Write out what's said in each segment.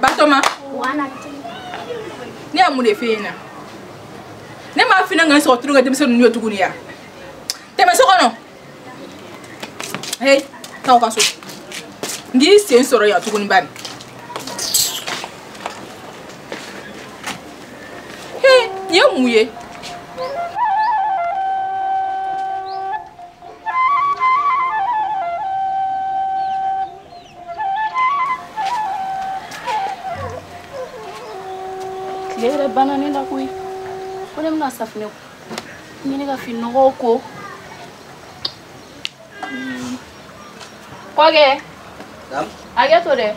Batoma, ne y'a mun de f'e ɲɛna? Ne m'a f'i ɲɛna nka n sɔrɔ tulonkɛ denmisɛnnin ninnu ye tuguni ya. Tɛmɛ so kɔnɔ. Hey, taa aw ka so. N k'i sen sɔrɔ yan tuguni bani. Hey, nin ye mun ye? Tile yɛrɛ banna ne la koyi. Ko ne bɛna safunɛ ɲini ka fini nɔgɔw ko. Kɔkɛ. Hakɛ to dɛ.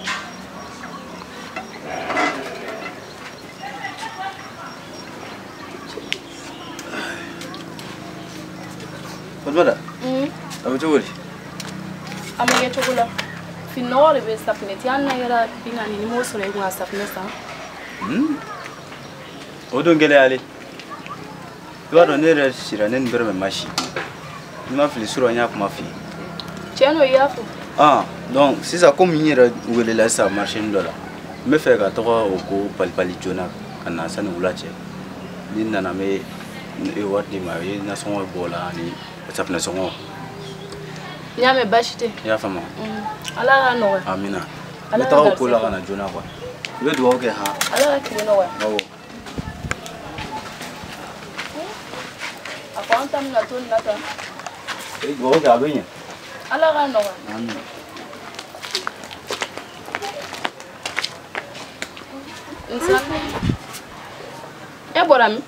Fatumata. A bɛ cogo di? A ma kɛ cogo la. Fini nɔgɔ de bɛ safunɛ ti hali n'a kɛra 40 ni m'o sɔrɔ e kun ka safunɛ san. O don gɛlɛyalen. I b'a dɔn ne yɛrɛ sira ne ni bɛrɛ ma si. N'i ma fili surɔ n y'a kuma f'i ye. Tiɲɛ don i y'a fɔ. Ah donc sisan komi n yɛrɛ welela sisan marché dɔ la n bɛ fɛ ka taga o ko palipali joona ka na sani wula cɛ. Ni n nana n bɛ wari d'i ma i ye nasɔngɔ bɔ o la ani safunɛ sɔngɔ. N y'a mɛn baasi tɛ. I y'a faamu? Ala k'a nɔgɔya. Amina. N bɛ taga o ko la ka na joona quoi. I bɛ dugawu kɛ han. Ala ka tile nɔgɔya. Awɔ. A ko an ta bɛna to nin na tan. I bɛ dugawu kɛ a bɛ ɲɛ. Ala k'a nɔgɔya. Amina. Nsa. E bɔra min?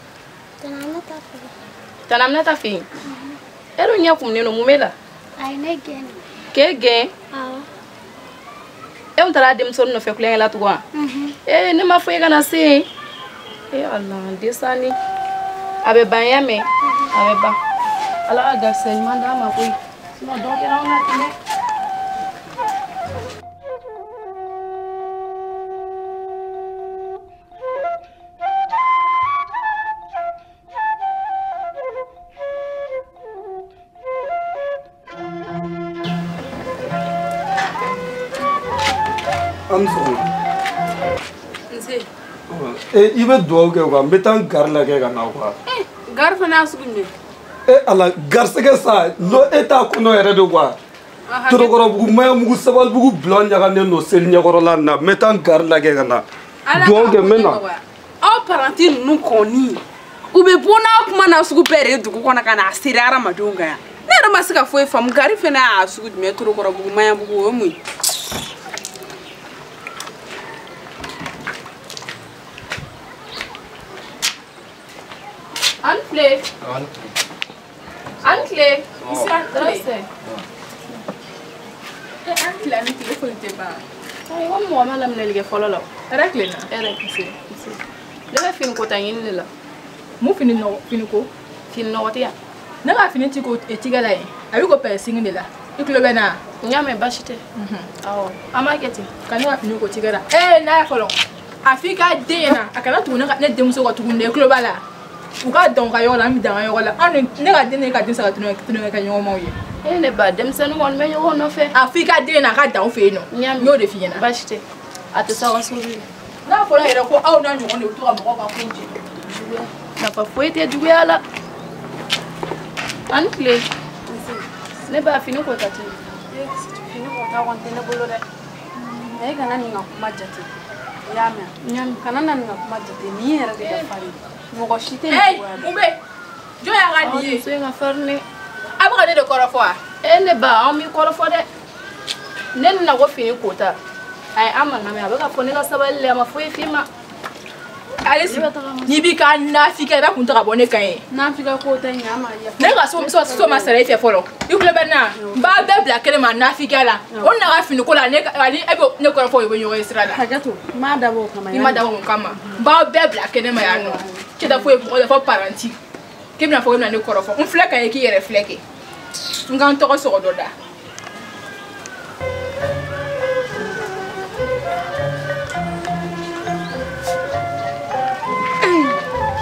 Tana Aminata fɛ yen. E dun ɲɛ kumunen don mun b'e la? A ye ne gɛn. K'e gɛn? Awɔ. E kun taara denmisɛnnin nɔfɛ kulonkɛ la tugun wa? Ee ne ma fɔ e kana se yen. Ee Ala desani. A bɛ ban ya mɛn. A bɛ ban. Ala ka garisɛgɛ ɲuman d'an ma koyi. Sinon dɔ kɛra anw na ten dɛ. An sɔgɔma. Nse. I bɛ dugawu kɛ quoi n bɛ taa n gari lajɛ ka na quoi. Gari fana y'a sugu jumɛn? Ala garisɛgɛ sa e t'a kɔnɔ yɛrɛ de quoi. Torokɔrɔbugu Maɲanbugu Sabalibugu bulon ɲagannen don seli ɲɛkɔrɔla nin na n bɛ taa n gari lajɛ ka na. Dugawu kɛ n bɛ na. Aw paranti ninnu kɔni u bɛ bɔ n'a kuma na sugu bɛɛ de ye dugu kɔnɔ ka n'a seri hadamadenw kan yan. Ne yɛrɛ ma se ka foyi faamu gari fana y'a sugu jumɛn Torokɔrɔbugu Maɲanbugu o ye mun ye? An tile. An tile. An tile. An tile ani tile foyi tɛ ban. Ayi ko mɔgɔ ma laminɛli kɛ fɔlɔ la. Hɛrɛ tilenna. Hɛrɛ nse. Ne bɛ fini ko ta ɲini de la. Mun fini nɔgɔ fini ko? Fini nɔgɔ tɛ yan. Ne ka fini ti ko cikɛ la yen. A bɛ ko pɛrɛsigi de la. I tulo bɛ n na? N y'a mɛn baasi tɛ. Awɔ an b'a kɛ ten. Ka ne ka fini ko cikɛ la. Ee n'a ye fɔlɔ. A f'i ka den ɲɛna a kana tugu ne denmuso kɔ tuguni dɛ i tulo b'a la. U ka dan u ka yɔrɔ la an bɛ dan an ka yɔrɔ la anw ni ne ka den ne ka den saba tulonkɛ kɛ ɲɔgɔnmaw ye. E ne ba denmisɛnnin kɔni bɛ ɲɔgɔn nɔfɛ. A f'i ka den na a ka dan aw fɛ yen nɔ. N y'o de f'i ɲɛna. Baasi tɛ a tɛ s'aw ka so bilen. N'a fɔra yɛrɛ ko aw n'a ɲɔgɔn de bɛ to ka mɔgɔw ka kow jɛ. Juguya nafa foyi tɛ juguya la. An tile. Ne ba fini ko ta tɛ. Fini ko ta kɔni tɛ ne bolo dɛ. Mais e kana nin ka kuma jate. I y'a mɛn? N y'a mɛn. Kana na nin ka kuma jate nin yɛrɛ de ka farin. Mɔgɔ si tɛ nin cogoya la. Mun bɛ jɔn y'a ka nin ye? Muso in ka farin dɛ. A bɛ ka ne de kɔrɔfɔ wa? E ne ba anw b'i kɔrɔfɔ dɛ. Ne nana ko fini ko ta. Ayi an ma lamɛn a bɛ ka fɔ ne ka sabali la a ma foyi f'i ma. Alisi n'i b'i ka nafikɛ i b'a kun ta ka bɔ ne kan ye. Nafika ko tɛ ɲɛ an ma yafa. Ne ka so ma sara e fɛ fɔlɔ. I tulo bɛ n na n b'a bɛɛ bila kɛnɛ ma nafikɛ la. O nana ka fini ko la ne ani e bɛ ne kɔrɔfɔ o bɛ ɲɔgɔn ye sira la. Hakɛ to n m'a dabɔ o kama. I ma dabɔ o kama. N b'aw bɛɛ bila kɛnɛ ma yan nɔ. Cɛ tɛ foyi mɔgɔ la fɔ paranti. K'e bɛna fɔ k'e bɛna ne kɔrɔfɔ. N filɛ ka ye k'i yɛrɛ filɛ kɛ. N ka n tɔgɔ sɔgɔ dɔ da.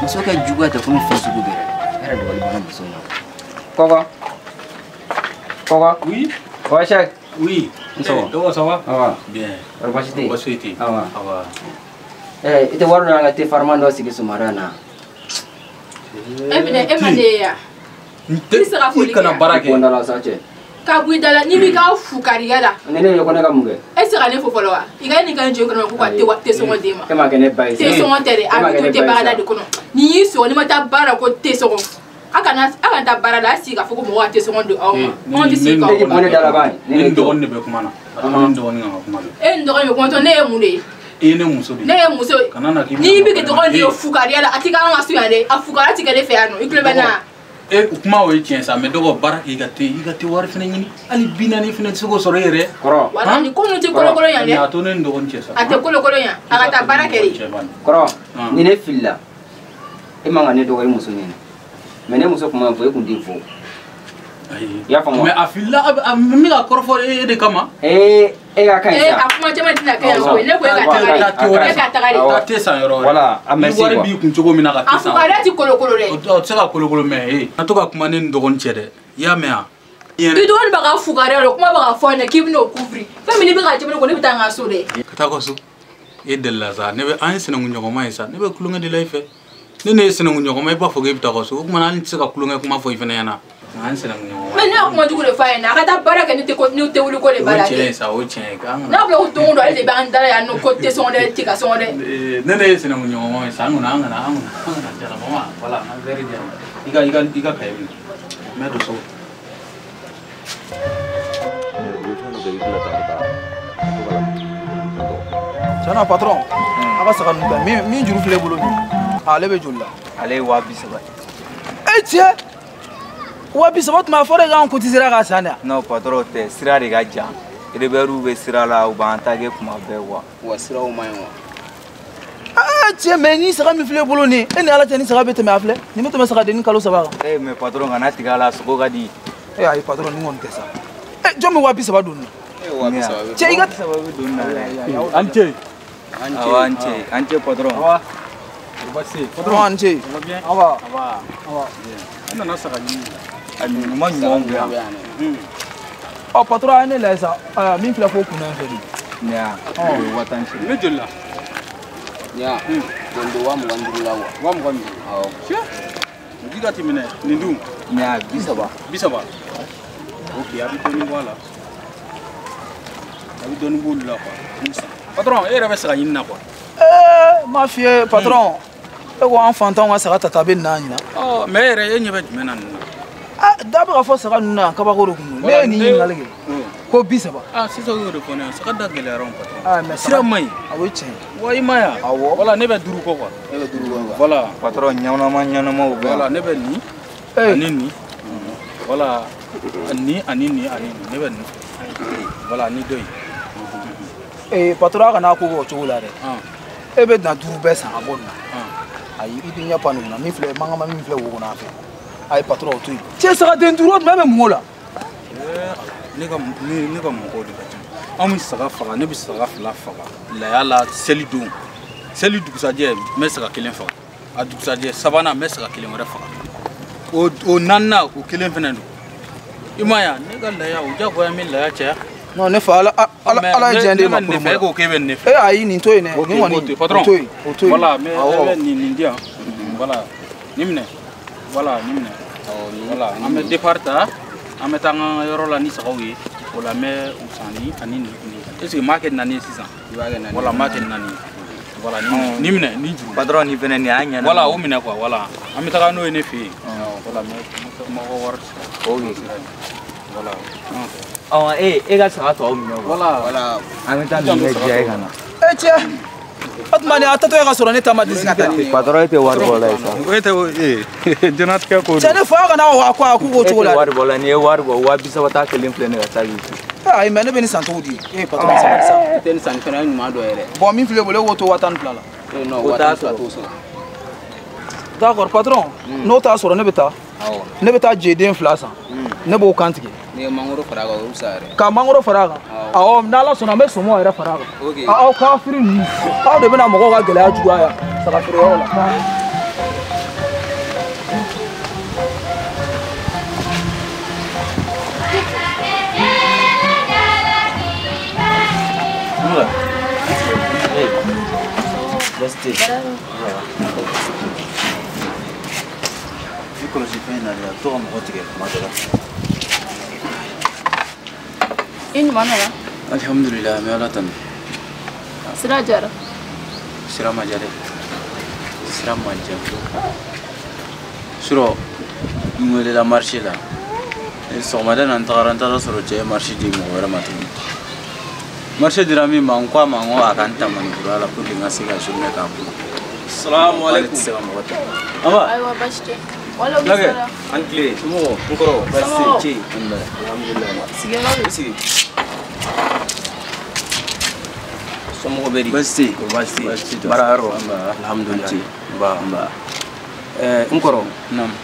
Muso ka juguya tɛ komi fɛn sugu bɛɛ. E yɛrɛ dabali banna muso in na. Kɔkɔ. Kɔkɔ. Oui. Ouais, chef. Oui. Ça va. Dɔgɔ, ça va? Ça va. Bien. Baasi tɛ yen? Baasi tɛ yen. Ça va. Ça va. Eh, i tɛ wari dɔ an ka te farima dɔ sigi sɔgɔmada in na. E minɛ e ma ne ye yan. I tɛ se ka foli I kana kɛ. baara kɛ. Bɔn da la sa cɛ. Ka bɔ i da la n'i b'i ka fukariya la. Ni ne ye ko ne ka mun kɛ? E tɛ se ka ne fo fɔlɔ wa? I ka nin ka jɔ kɔnɔ ko ka te sɔngɔ d'e ma. E ma kɛ ne ba ye sa. Te sɔngɔ tɛ dɛ, a E ma bɛ kɛ to ne te ba ye baarada sa. de kɔnɔ. N'i y'i sɔgɔ n'i ma taa baara ko te sɔngɔ. A kana taa baara la a sigi k'a fɔ ko mɔgɔ ka te sɔngɔ don aw ma. Anw tɛ sigi k'aw E bɔ ne da la ban ye. Ne ni dɔgɔnin de bɛ kuma na. Ne ni dɔgɔnin kan ka kuma de. E ni dɔgɔnin bɛ kuma tɔ ne ye mun de ye? E ye ne muso de ye. Ne ye muso ye. Kana na k'i bɛna N'i bɛ k'i kuma dɔgɔnin de ye ne. fukariya la a tɛ k'an ka so yan dɛ. A fukariya tɛ kɛ ne fɛ yan nɔ. I tulo bɛ n na? E kuma o ye tiɲɛ sa mais dɔgɔ baara kɛ i ka te wari fɛnɛ ɲini hali 40 fɛnɛ tɛ se k'o sɔrɔ i yɛrɛ. Kɔrɔ. Wala nin ko ninnu tɛ kolokolo yan dɛ. A to ne ni dɔgɔnin cɛ sa. A tɛ kolokolo yan. A ka taa baara kɛ de. Kɔrɔ. Ni ne filila e man ka ne dɔgɔ i muso ɲɛna. Mais ne muso kuma fɔ e kun t'i fo. Ayi. I y'a faamu wa? Mais a filila a bɛ ka kɔrɔfɔ e de kama. Ee e ka kan Ee sa. a kuma caman tɛna kɛ yan koyi. Ne ko e ka taga de. E ka taga de. Taa te san yɔrɔ wɛrɛ. Voilà, a merci Ni wari quoi. b'i kun cogo min na ka A te san. fukariya tɛ kolokolo dɛ. O tɛ se ka kolokolo mais ee. An to ka kuma ne ni dɔgɔnin cɛ dɛ. I y'a mɛn wa? I dɔgɔnin bɛ ka fukariya la kuma bɛ ka fɔ ne k'i bɛn'o couvrir. Fɛn min n'i bɛ ka jɛmɛ ne kɔ ne bɛ taa n ka so dɛ. Ka taa ka so. E delila sa ne bɛ an ye sinankunɲɔgɔnma ye sa ne bɛ kulonkɛ de la i fɛ. Ne ye sinankunɲɔgɔnma i b'a fɔ k'e bɛ taa ka so o tuma hali tɛ se ka kulonkɛ kuma fɔ i fɛnɛ ɲɛna. An sinankunɲɔgɔnma. Mais ne y'a kuma jugu de f'a ɲɛna a ka taa baara kɛ ne tɛ wuli ko de b'a la O ye tiɲɛ ye dɛ. sa o ye tiɲɛ ye. N'a fɔra ko don o don ale de b'an da la yan nɔ ko te sɔngɔ dɛ tiga sɔngɔ dɛ. Ne ye sinankunɲɔgɔnma ye sa an kana jala mama voilà an verre di yan. I ka kaye minɛ. N bɛ don so. Tiɲɛna patron, a ka saga ninnu ta min juru filɛ e bolo nin ale bɛ joli la? Ale ye 30,000. E cɛ 30,000 tuma a fɔra e k'an cotisera k'a san dɛ. Non patron tɛ sira de ka jan. Rebelles bɛ sira la u b'an taguer kuma bɛɛ quoi. Wa siraw man ɲi wa. Aa cɛ mais ni saga min filɛ e bolo nin e ni Ala cɛ ni saga bɛ tɛmɛ a filɛ nin bɛ tɛmɛ sagadenni kalo 3 kan. Eh mais patron kana tigɛ a la sogo ka di. E ayi patron nin kɔni tɛ sa. E jɔn bɛ 30,000 don nin na? E 30,000 bɛ. Cɛ i ka 30 bɛ don nin na dɛ. An ce. Awɔ an ce an ce patron. Awa. Baasi. Patron an ce. Ça va bien? Awa. Awa. Awa. An nana saga ɲini. A ɲuman ɲuman bɛ yan. Ɔ patron a ye ne lajɛ sa min filɛ fo kunna in fɛ de. Ne y'a o ye 10,000. Ne joli la? Ɲa. Joli don 25 la wa. 25. Awɔ. Ji ka tɛmɛ nin dun. Ne y'a 30. 30. Ok a bɛ dɔɔnin bɔ a la. A bɛ dɔɔnin b'olu la quoi. Patron e yɛrɛ bɛ saga ɲini na quoi. Ee m'a f'i ye patron e ko an fantanw ka saga tata bɛ na ɲina. Ɔ mais e yɛrɛ e ɲɛ bɛ jumɛn na nin na? Ah da bɛ ka fɔ saga ninnu na kabako de kun don. Ne ye nin ɲininkali kɛ ko 30. Ah sisan o y'o de fɔ ne ye saga da gɛlɛyara o patron. Ah mais sira man ɲi. O ye tiɲɛ ye. Wa i ma ye wa? Awɔ. Voilà ne bɛ 5 kɔ quoi. Ne bɛ 5 kɔ quoi. Voilà. Patron ɲɛnama ɲɛnamaw bɛ yan. Voilà ne bɛ nin. Ani nin. Voilà nin ani nin ani nin ne bɛ nin. Voilà ni dɔ in. Ee patron a kana ko k'o cogo la dɛ. E bɛ na 5 bɛɛ san ka bɔ nin na. Ayi i b'i ɲɛ pan nin kunna min filɛ mankama min filɛ wo kɔnɔ a fɛ. Ayi patron o to yen. Cɛ sagaden 5 o tuma e bɛ mun k'o la? Ne ka mɔgɔw de ka ca. Anw bɛ saga faga ne bɛ saga 2 faga laya la seli don. Seli dugusajɛ n bɛ saga 1 faga. A dugusajɛ sabanan n bɛ saga 1 wɛrɛ faga. O naaninan o kelen fɛnɛ don. I ma ye wa ne ka laya o diyagoya n bɛ laya caya. Non ne fa ala ye diɲɛ d'e ma ne fɛ e ko k'e bɛ nin ne fɛ. E ayi nin to yen dɛ. Nin kɔni patron o to yen o to yen. Voilà mais e bɛ nin di yan. Voilà nin minɛ. Voilà nin minɛ. Voilà an bɛ départ ta an bɛ taa an ka yɔrɔ la ni sagaw ye. O la n bɛ u san ni ani nin. Est ce que n b'a kɛ 4 ye sisan? I b'a kɛ 4. Voilà n b'a kɛ 4 ye. Voilà nin minɛ nin juru. Patron nin fɛnɛ nin y'a ɲɛna. Voilà o minɛ quoi voilà an bɛ taga n'o ye ne fɛ yen. Voilà n bɛ mɔgɔ wari sara. Ok. Voilà. Ɔ e ka saga tɔw minɛ o. Voilà. Voilà. An bɛ taa ninnu bɛɛ diya e ka na. E cɛ o tuma nin a tatɔ ye ka sɔrɔ ne ta ma disiri. Patron e tɛ wari bɔ la ye sa. E tɛ ee diɲɛlatigɛ ko don. Cɛ ne fa kana a ko a k'u k'o cogo la. E tɛ wari bɔ la n'i ye wari bɔ 30,000 taa kelen filɛ ne ka taa k'i. Ayi mais ne bɛ nin san cogo di? E patron sabali sa. I tɛ nin san fɛnɛ ɲuman dɔ yɛrɛ. Bon min filɛ bolo e k'o to 12,000 la. Eh non 12,000 t'o sɔrɔ. D'accord patron n'o t'a sɔrɔ ne bɛ taa. Awɔ. Ne bɛ taa jeden 2 san. Ne b'o kan tigɛ. N'i ye mangoro fara a kan o bɛ fisaya yɛrɛ. Ka mangoro fara a kan. Awɔ n'Ala sɔnna n bɛ sɔmɔ yɛrɛ fara a kan. Ok. Aw kafiri ninnu aw de bɛna mɔgɔw ka gɛlɛya juguya yan saga feere yɔrɔ la. Baasi tɛ yen. I kɔlɔsi fɛn in na dɛ, a bɛ to ka mɔgɔ tigɛ kuma dɔ la. I ɲuman nana? Alihamudulilayi, an bɛ Ala tanu. Sira jara? Sira ma ja dɛ. Sira ma ja. Surɔ, n welela marché la. Sɔgɔmada na n tagara n taara sɔrɔ cɛ ye marché di mɔgɔ wɛrɛ ma tuguni. Marché dira min ma, n ko a ma n ko a ka n ta manikura la pour que n ka se ka journée k'a bolo. Salamu alaikum. Ale tɛ se ka mɔgɔ ta. An ba. Ayiwa, baasi tɛ. Wala Fulakɛ, an tile. Somɔgɔw? N kɔrɔ, baasi tɛ yen. Alhamdulilayi. Sigiyɔrɔ bɛ? Sigi. Somɔgɔw bɛ di? Baasi tɛ yen. Baasi tɛ yen. Baasi tɛ. Baara yɔrɔ? An ba. Alhamdulilayi. Ba. Ba. N kɔrɔ. Naamu.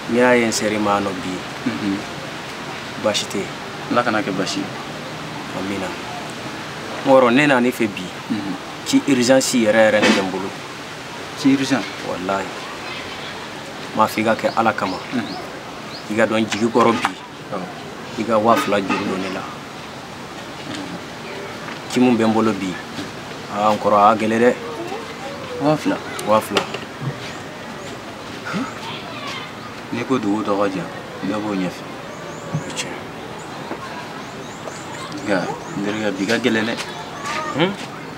N'i y'a ye n ser'i ma yan nɔ bi, baasi tɛ yen. Ala kana kɛ baasi ye. Amina. N kɔrɔ, ne nan'i fɛ bi, ci urgence yɛrɛ yɛrɛ de bɛ n bolo. Ci urgent? Walahi. N b'a fɔ i ka kɛ Ala kama. I ka dɔn jigi kɔrɔ bi, i ka 2000 juru don ne la. Ci mun bɛ n bolo bi, aa n kɔrɔ, a ka gɛlɛn dɛ. 2000? 2000. N'i ko dugu tɔgɔ jan, bɛɛ b'o ɲɛfɛ. O tiɲɛ. Nka n terikɛ, bi ka gɛlɛn dɛ.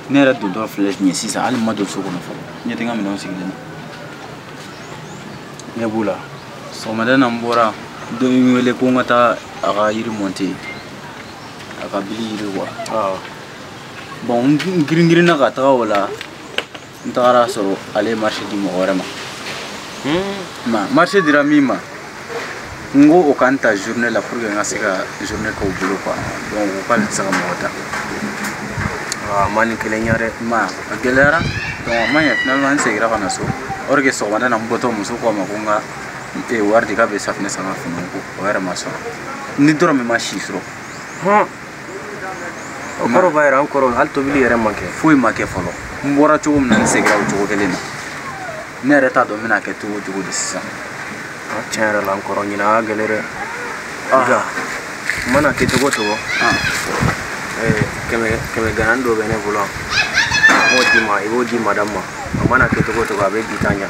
Ne yɛrɛ dontɔ filɛ nin ye sisan, hali n ma don so kɔnɔ fɔlɔ. N ɲɛ tɛ n ka minɛnw sigilen na. Ɲɛ b'u la. Sɔgɔmada na n bɔra, dɔ ye n wele ko n ka taa a ka yiri monter. A ka bili yiri quoi. Bon, n girin-girinna ka taga o la, n tagara sɔrɔ ale ye marché di mɔgɔ wɛrɛ ma. Ma marché dira min ma, n ko o ka n ta journée la pour que n ka se ka journée kɛ o bolo quoi. Donc o k'ale tɛ se ka mɔgɔ ta. A ma nin kelen ɲɛ dɛ. Ma a gɛlɛyara. Donc a ma ɲɛ, finalement n seginna ka na so. Or que sɔgɔmada na n bɔtɔ, muso ko a ma ko n ka wari di k'a bɛ safunɛ san ka finiw ko, o yɛrɛ ma sɔrɔ. Ni dɔrɔmɛ ma si sɔrɔ. O kɔrɔ b'a yira an kɔrɔ hali tobili yɛrɛ ma kɛ. Foyi ma kɛ fɔlɔ. N bɔra cogo min na, n seginna o cogo kelen na. Ne yɛrɛ t'a dɔn n bɛna kɛ cogo o cogo de sisan. Tiɲɛ yɛrɛ la n kɔrɔ, ɲinan a ka gɛlɛn dɛ. Nka n mana kɛ cogo o cogo, kɛmɛ ganani dɔ bɛ ne bolo yan. N b'o d'i ma, i b'o di madame ma. A mana kɛ cogo o cogo, a bɛ bi ta ɲa.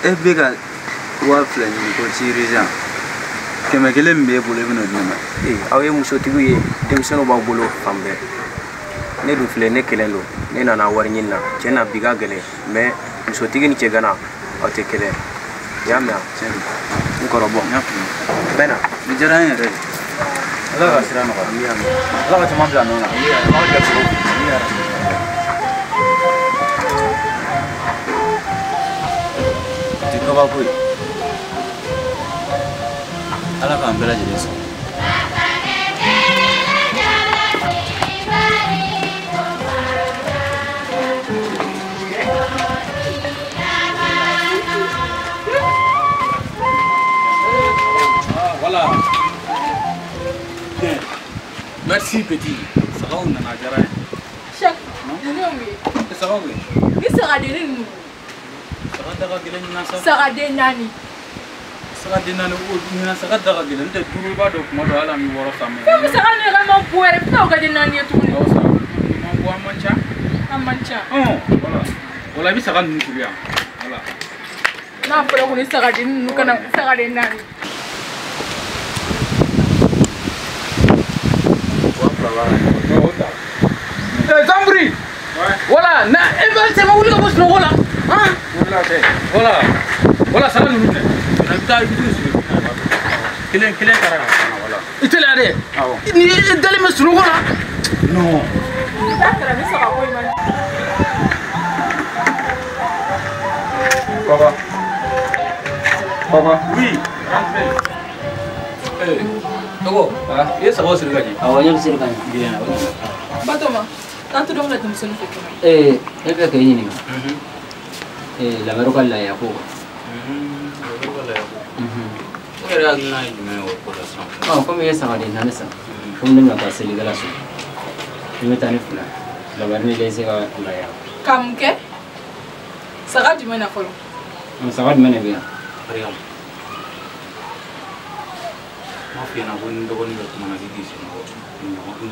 E bɛ ka 2000 ɲini ko ci urgent. 100 min b'e bolo, e bɛn'o di ne ma. Aw ye musotigiw ye, denmisɛnninw b'aw bolo fan bɛɛ. Ne dun filɛ, ne kelen don. Ne nana wari ɲini na. Tiɲɛ na bi ka gɛlɛn, mais musotigi ni cɛgana aw tɛ kelen. I y'a mɛn wa? Tiɲɛ don. N kɔrɔ, bɔ. N y'a faamu. N bɛ na. Nin diyara n yɛrɛ ye. Ala ka sira nɔgɔya. Ala ka caman bila nɔ na. Aw garisɛgɛw. O tɛ kabako ye. Ala k'an bɛɛ lajɛlen sɔn. Voilà. Bien. Merci petit. Sagaw nana diyara n ye. Chef, mun ye mun ye? Sagaw bɛ. Ni sagaden ninnu. Saga da ka gɛlɛn ɲinan sa. Sagaden 4. Sagaden 4 o ɲinan saga da ka gɛlɛn, n'o tɛ 5 i b'a dɔn kuma dɔ hali an bɛ 6 san. Fɛn min saga ninnu yɛrɛ man bon yɛrɛ, i bɛ taa o kɛ den 4 ye tuguni. Awɔ, saga man bon, an man ca. An man ca. Voilà. Voilà, i bɛ saga ninnu siri yan. Voilà. N'a fɔra ko ni sagaden ninnu kana sagaden 4. Zambri. Voilà, na e bɛ se ma wuli ka bɔ sunɔgɔ la. Han? Voilà. Voilà, saga ninnu minɛ. I bɛ taa i bɛ t'u sigi. Kelen kelen taara ka na, voilà. I teliya dɛ. Awɔ. Ni e dalen bɛ sunɔgɔ la. Non. N'a kɛra ni saga ko in ma. Papa. Papa. Oui. Rentrez. Togo, i ye sagaw siri ka ɲɛ? Awɔ, n y'olu siri ka ɲɛ. Bien. Batoma, t'an to don min na denmisɛnnin fɛ kɛnɛ. Ne bɛ k'e ɲininka. Lamɛrɛ ka laaya ko kan. Lamɛrɛ ka laaya ko. E yɛrɛ hakilina ye jumɛn ye o ko la sisan? Komi i ye sagaden 4 san, komi ne bɛna taa selikɛla so, i bɛ taa ni 2 Lamɛrɛ ni Lɛse ka laaya. Ka mun kɛ? Saga jumɛn na fɔlɔ? Saga jumɛn de bɛ yan? Mariam. N m'a f'i ɲɛna ko ni dɔgɔnin bɛ kuma na k'i k'i sen bɔ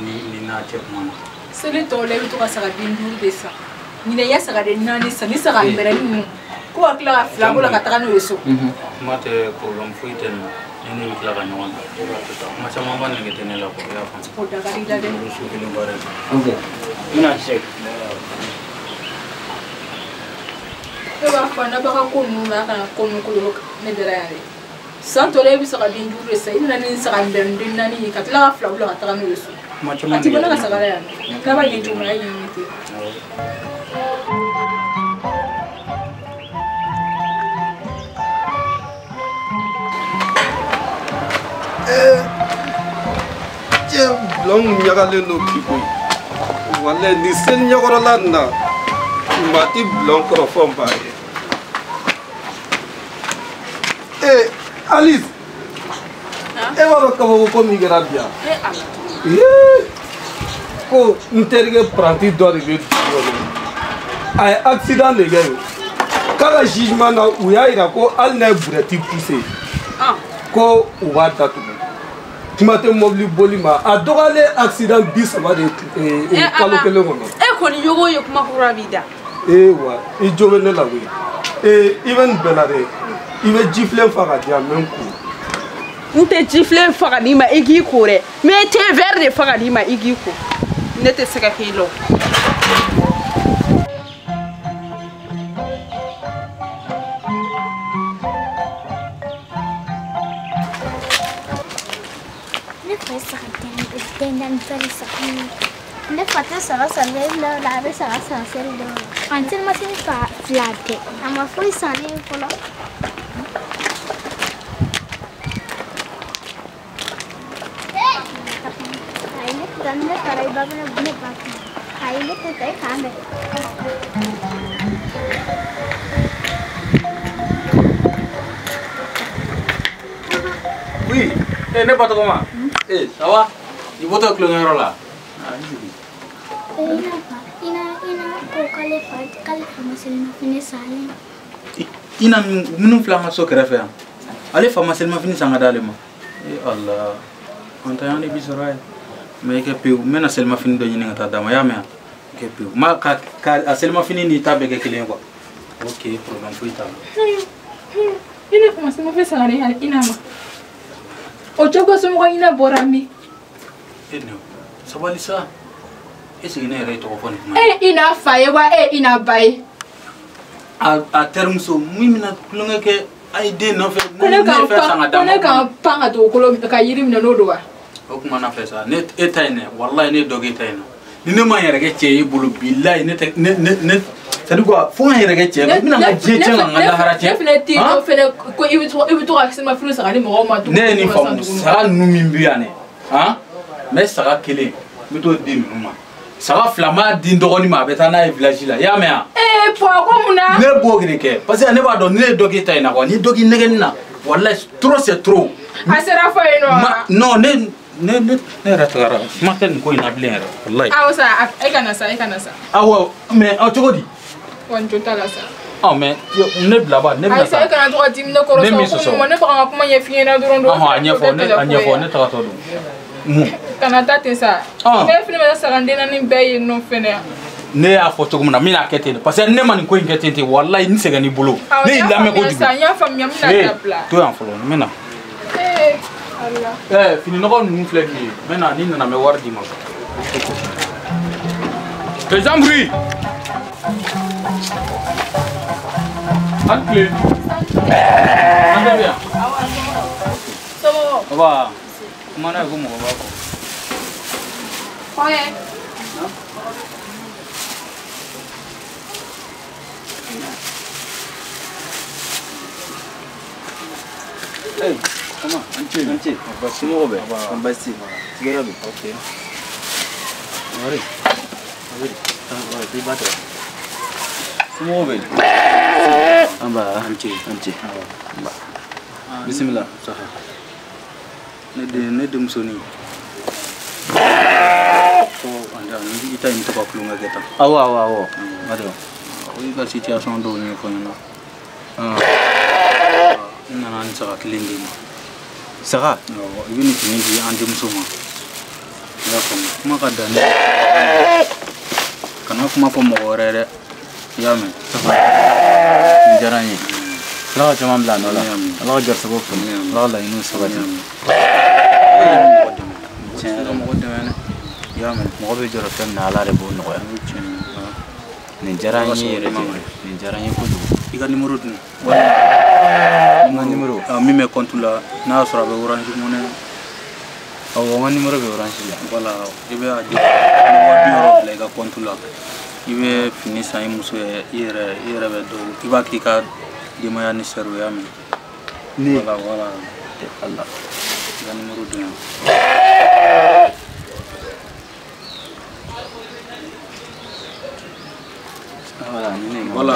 ni n'a cɛ kuma na. Seli tɔw la i bɛ to ka sagaden 5 de san. Ɲinɛ i ya sagaden 4 san ni saga bɛrɛnin ninnu ko ka tila ka 2 bɔ la ka taga n'o ye so. Kuma tɛ problème foyi tɛ nin na. Ni ne bɛ tila ka ɲɔgɔn ta. E b'a to tan. Kuma caman ba nege tɛ ne la quoi, i y'a faamu. O da ka di i la dɛ. O su kelen baara ye. Ok. N bɛna check. Ne b'a fɔ n'abaga ko ninnu na a kana ko ninnu kolon ne dara yan dɛ. San tɔ la e bɛ sagaden 5 de san i nana ni saga bɛrɛnin 4 ye ka tila ka 2 bɔ la ka taga n'o ye so. Kuma caman A ti bɔ ne ka saga la yan nɔ. N'a b'a ɲɛ cogo min na a ye ɲɛɲini ten. Cɛ bulon ɲagalen don bi koyi. Walayi nin seli ɲɛkɔrɔla nin na maa ti bulon kɔrɔ fɔ n ba ye. Alice, e b'a dɔn kabako ko min kɛra bi yan? Ko n terikɛ paranti dɔ de bɛ dugu kɔnɔ. A ye accident de kɛ yen. K'a ka jugement na u y'a yira ko hali n'a ye burɛti poussé ko u b'a datugu. Kuma tɛ mobili boli ma a dɔgɔyalen accident 30 de ye kalo kelen kɔnɔ. E kɔni yogo ye kuma kura b'i da. Ee wa i jo bɛ ne la koyi. I bɛ nin bɛɛ la dɛ. I bɛ jifilen fa ka di yan n bɛ n ko. N tɛ jifilen fa ka d'i ma i k'i ko dɛ. N bɛ thé vert de fa ka d'i ma i k'i ko. Ne tɛ se ka k'i la. Ne fa ye saga den naani fɛn san. Ne fa tɛ saga san seli dɔw la, a bɛ saga san seli dɔw la. A tɛ ma se ne fa fila tɛ. A ma foyi san ne ye fɔlɔ. Ayi ne tɛ taa ni ne taara i ba bɛ ne ba kun. Ayi ne tɛ taa e k'an bɛn. Oui, ne ba tɔgɔma. Ça va? I bɔtɔ tulonkɛyɔrɔ la? Ina ko k'ale fa ma selimafini san ale ma. Ina minnu filɛ an ka so kɛrɛfɛ yan, ale fa ma selimafini san ka d'ale ma. Ala, fantanya de bi sɔrɔ yen. Mais i kɛ pewu, n bɛna selimafini dɔ ɲini ka taa d'a ma, i y'a mɛn wa? I kɛ pewu. Ma ka a selimafini n'i ta bɛɛ kɛ kelen ye quoi. Ok, problème foyi t'a la. Ina fa ma selimafini san ka di Ina ma. O cogo somɔgɔ ɲinɛ bɔra min? E ne sabali sa. Est-ce que ne yɛrɛ ye tɔgɔ fɔ nin kuma ye? E ye Ina fa ye wa e ye Ina ba ye? A terimuso min bɛna tulonkɛ kɛ a ye den nɔfɛ. Ne ye fɛn san ka d'a ma. Ko ne ka pan ka dugukolo ka yiri minɛ n'o don wa? O kuma na fɛ sa ne e ta in dɛ walayi ne ye dɔ k'e ta in na. Ni ne ma n yɛrɛ kɛ cɛ ye e bolo bilayi ne tɛ ne ne ne c'est à dire quoi fo n ka n yɛrɛ kɛ cɛ ye n bɛna n ka diɲɛ tiɲɛ ka n ka lahara tiɲɛ. Ne fɛnɛ t'i dɔn fɛnɛ ko i bɛ to ka selimafini san ka di mɔgɔw ma. Ne ye nin faamu saga ninnu min bɛ yan dɛ han n bɛ saga kelen n bɛ t'o di ninnu ma. Saga 2 n b'a di n dɔgɔnin ma a bɛ taa n'a ye village la i y'a mɛn wa. Pɔ ko mun na. Ne b'o de kɛ parce que ne b'a dɔn ni ne ye dɔ k'e ta in na quoi ni dɔ k'i nɛgɛnni na walayi trop c'est trop. A sera fɔ yen nɔ wa. Non ne ne ne ne yɛrɛ tagara kuma tɛ nin ko in na bilen yɛrɛ walayi. Awɔ sa e kana sa e kana sa. Awɔ mais aw cogo di. Wa n jo t'a la sa. Ɔ mais ne bila ba ne bɛna sa. Ayi sa e kana to ka dimi ne kɔrɔ sa ko mun ma ne bɛ ka n ka kuma ɲɛf'i ɲɛna dɔrɔn. Ɔhɔn a ɲɛfɔ ne a ɲɛfɔ ne tagatɔ don. Mun. Kana taa ten sa. Ne fɛnɛ bɛ sagaden 4 bɛɛ ye nɔ fɛnɛ. Ne y'a fɔ cogo min na n bɛna kɛ ten de parce que ne ma nin ko in kɛ ten ten walayi n sɛgɛn n'i bolo. Ne y'i lamɛn kojugu. N y'a faamuya n bɛna dabila. To yan fɔlɔ n bɛ na. Ala. Fini nɔgɔ ninnu filɛ nin ye n bɛ na n'i nana n bɛ wari d'i ma. Jean-Brie. An tile. An bɛɛ bɛ yan. Somɔgɔw. Nba. Kuma n'a ye ko mɔgɔ b'a kɔ. Kɔɲɛ. Comment? An ce. Somɔgɔw bɛ? An baasi tɛ. Sigiyɔrɔ bɛ? Ok. Wari. Wari. I b'a ta. Somɔgɔw bɛ? An ba, an ce, an ce. Ba. Bisimila. Saha. Ne denmusonin. Ko i ta in to ka tulonkɛ kɛ tan. Awɔ awɔ awɔ. Ba dɔn. O y'i ka situation dɔw ɲɛfɔ n ɲɛna. N nana ni saga kelen d'i ma. Saga? Awɔ, i bɛ nin fini di an denmuso ma. I y'a faamu kuma ka dan ne kana kuma fɔ mɔgɔ wɛrɛ dɛ i y'a mɛn nin diyara n ye ala ka caman bila a nɔ la ala ka garisɛgɛw foni ala ka laɲiniw sabati tiɲɛ yɛrɛ mɔgɔ dɛmɛ dɛ i y'a mɛn mɔgɔ bɛ jɔrɔ fɛn min na ala de b'o nɔgɔya nin diyara n ye yɛrɛ de nin diyara n ye kojugu i ka nimoro dun n ka nimoro min bɛ compte la n'a y'a sɔrɔ a bɛ Orange Money awɔ n ka nimoro bɛ Orange la voilà i bɛ a di 60 bila i ka compte la i bɛ fini san i muso ye i yɛrɛ bɛ dɔw i b'a k'i ka denbaya ni sɛriw y'a mɛn ne voilà voilà ala i ka nimoro dun yan voilà ni ne voilà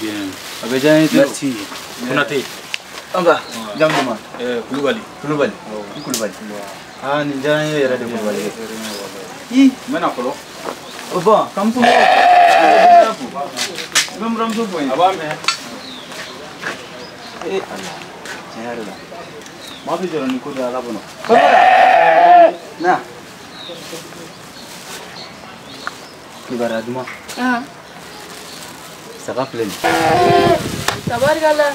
bien a bɛ diya n ye merci Konate an ba jamu duman Kulubali Kulubali i Kulubali aa nin diyara n ye yɛrɛ de Kulubali i n bɛna fɔlɔ o bon k'an to i bɛ n buramuso fo n ye a b'a mɛn ee ala tiɲɛ yɛrɛ la maa bɛ jɔrɔ ni ko dɔ ye ala bolo na kibaruya duman saga filɛ nin tabarikala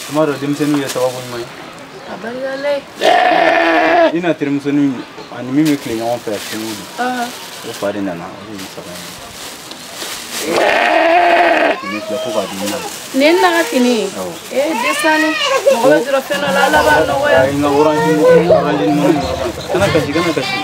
tuma dɔ denmisɛnninw ye sababu ɲuman ye tabarikala i na terimusonin ani min bɛ tile ɲɔgɔn fɛ sini don o fa de nana o de ye saga ye fini filɛ ko k'a di ne ma nin na ka fini ye ee desani mɔgɔ bɛ jɔrɔ fɛn dɔ la ala b'a nɔgɔya ayi n ka orange money kana kasi kana kasi.